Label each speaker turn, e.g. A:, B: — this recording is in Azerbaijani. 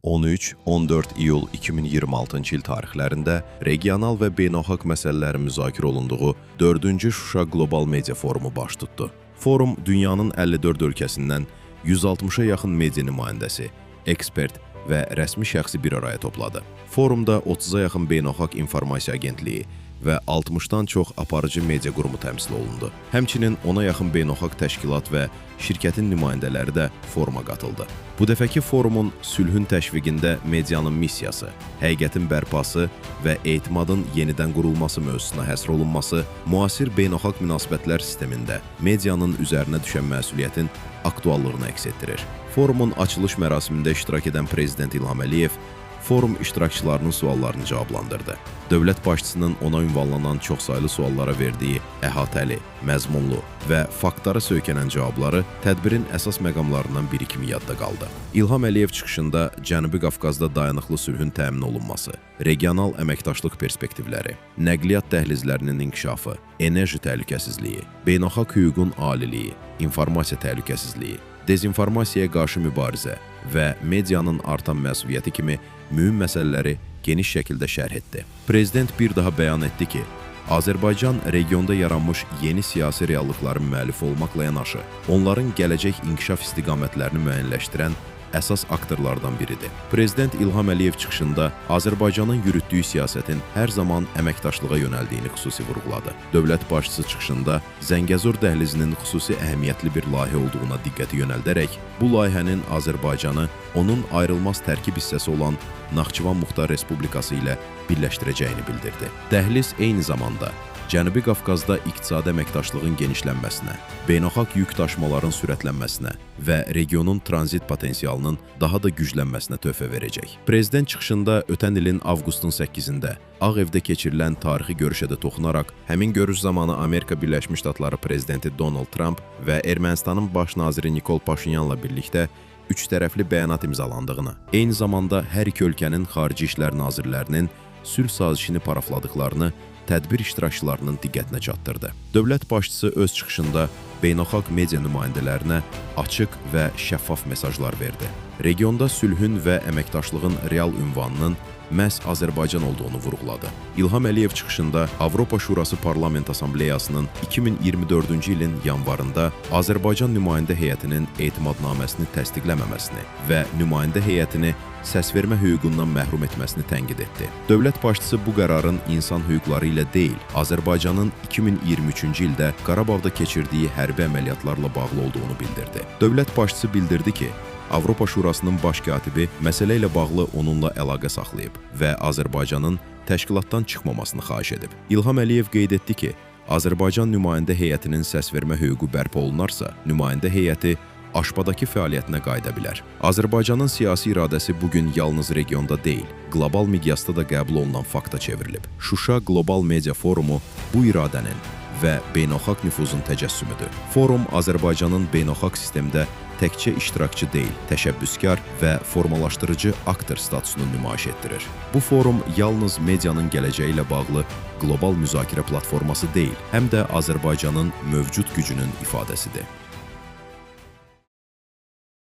A: 13-14 iyul 2026-cı il tarixlərində regional və beynəlxalq məsələlərin müzakirə olunduğu 4-cü Şuşa Qlobal Media Forumu baş tutdu. Forum dünyanın 54 ölkəsindən 160-a yaxın media nümayəndəsi, ekspert və rəsmi şəxsi bir araya topladı. Forumda 30-a yaxın beynəlxalq informasiya agentliyi və 60-dan çox aparıcı media qurumu təmsil olundu. Həmçinin 10-a yaxın beynəlxalq təşkilat və şirkətin nümayəndələri də foruma qatıldı. Bu dəfəki forumun sülhün təşviqində medianın missiyası, həqiqətin bərpası və etimadın yenidən qurulması mövzusuna həsr olunması müasir beynəlxalq münasibətlər sistemində medianın üzərinə düşən məsuliyyətin aktuallığını əks etdirir. Forumun açılış mərasimində iştirak edən Prezident İlham Əliyev forum iştirakçılarının suallarını cavablandırdı. Dövlət başçısının ona ünvanlanan çoxsaylı suallara verdiyi əhatəli, məzmunlu və faktlara söykənən cavabları tədbirin əsas məqamlarından biri kimi yadda qaldı. İlham Əliyev çıxışında Cənubi Qafqazda dayanıqlı sülhün təmin olunması, regional əməkdaşlıq perspektivləri, nəqliyyat dəhlizlərinin inkişafı, enerji təhlükəsizliyi, beynəlxalq hüququn aliliyi, informasiya təhlükəsizliyi, dezinformasiyaya qarşı mübarizə və medianın artan məsuliyyəti kimi mühüm məsələləri geniş şəkildə şərh etdi. Prezident bir daha bəyan etdi ki, Azərbaycan regionda yaranmış yeni siyasi reallıqların müəllifi olmaqla yanaşı, onların gələcək inkişaf istiqamətlərini müəyyənləşdirən əsas aktorlardan biridir. Prezident İlham Əliyev çıxışında Azərbaycanın yürütdüyü siyasətin hər zaman əməkdaşlığa yönəldiyini xüsusi vurğuladı. Dövlət başçısı çıxışında Zəngəzur dəhlizinin xüsusi əhəmiyyətli bir layihə olduğuna diqqəti yönəldərək, bu layihənin Azərbaycanı onun ayrılmaz tərkib hissəsi olan Naxçıvan Muxtar Respublikası ilə birləşdirəcəyini bildirdi. Dəhliz eyni zamanda Cənubi Qafqazda iqtisadi əməkdaşlığın genişlənməsinə, beynəlxalq yük daşımaların sürətlənməsinə və regionun tranzit potensialının daha da güclənməsinə töhfə verəcək. Prezident çıxışında ötən ilin avqustun 8-də Ağ Evdə keçirilən tarixi görüşə də toxunaraq, həmin görüş zamanı Amerika Birləşmiş Ştatları prezidenti Donald Tramp və Ermənistanın baş naziri Nikol Paşinyanla birlikdə üç tərəfli bəyanat imzalandığını, eyni zamanda hər iki ölkənin xarici işlər nazirlərinin sülh sazişini parafladıqlarını tədbir iştirakçılarının diqqətinə çatdırdı. Dövlət başçısı öz çıxışında beynəlxalq media nümayəndələrinə açıq və şəffaf mesajlar verdi. Regionda sülhün və əməkdaşlığın real ünvanının məhz Azərbaycan olduğunu vurğuladı. İlham Əliyev çıxışında Avropa Şurası Parlament Assambleyasının 2024-cü ilin yanvarında Azərbaycan nümayəndə heyətinin etimadnaməsini təsdiqləməməsini və nümayəndə heyətini səsvermə hüququndan məhrum etməsini tənqid etdi. Dövlət başçısı bu qərarın insan hüquqları ilə deyil, Azərbaycanın 2023-cü ildə Qarabağda keçirdiyi hərbi əməliyyatlarla bağlı olduğunu bildirdi. Dövlət başçısı bildirdi ki, Avropa Şurasının baş katibi məsələ ilə bağlı onunla əlaqə saxlayıb və Azərbaycanın təşkilatdan çıxmamasını xahiş edib. İlham Əliyev qeyd etdi ki, Azərbaycan nümayəndə heyətinin səsvermə hüququ bərpa olunarsa, nümayəndə heyəti AŞPA-dakı fəaliyyətinə qayıda bilər. Azərbaycanın siyasi iradəsi bu gün yalnız regionda deyil, qlobal miqyasda da qəbul olunan fakta çevrilib. Şuşa Qlobal Media Forumu bu iradənin və beynəlxalq nüfuzun təcəssümüdür. Forum Azərbaycanın beynəlxalq sistemdə təkcə iştirakçı deyil, təşəbbüskar və formalaşdırıcı aktor statusunu nümayiş etdirir. Bu forum yalnız medianın gələcəyi ilə bağlı qlobal müzakirə platforması deyil, həm də Azərbaycanın mövcud gücünün ifadəsidir.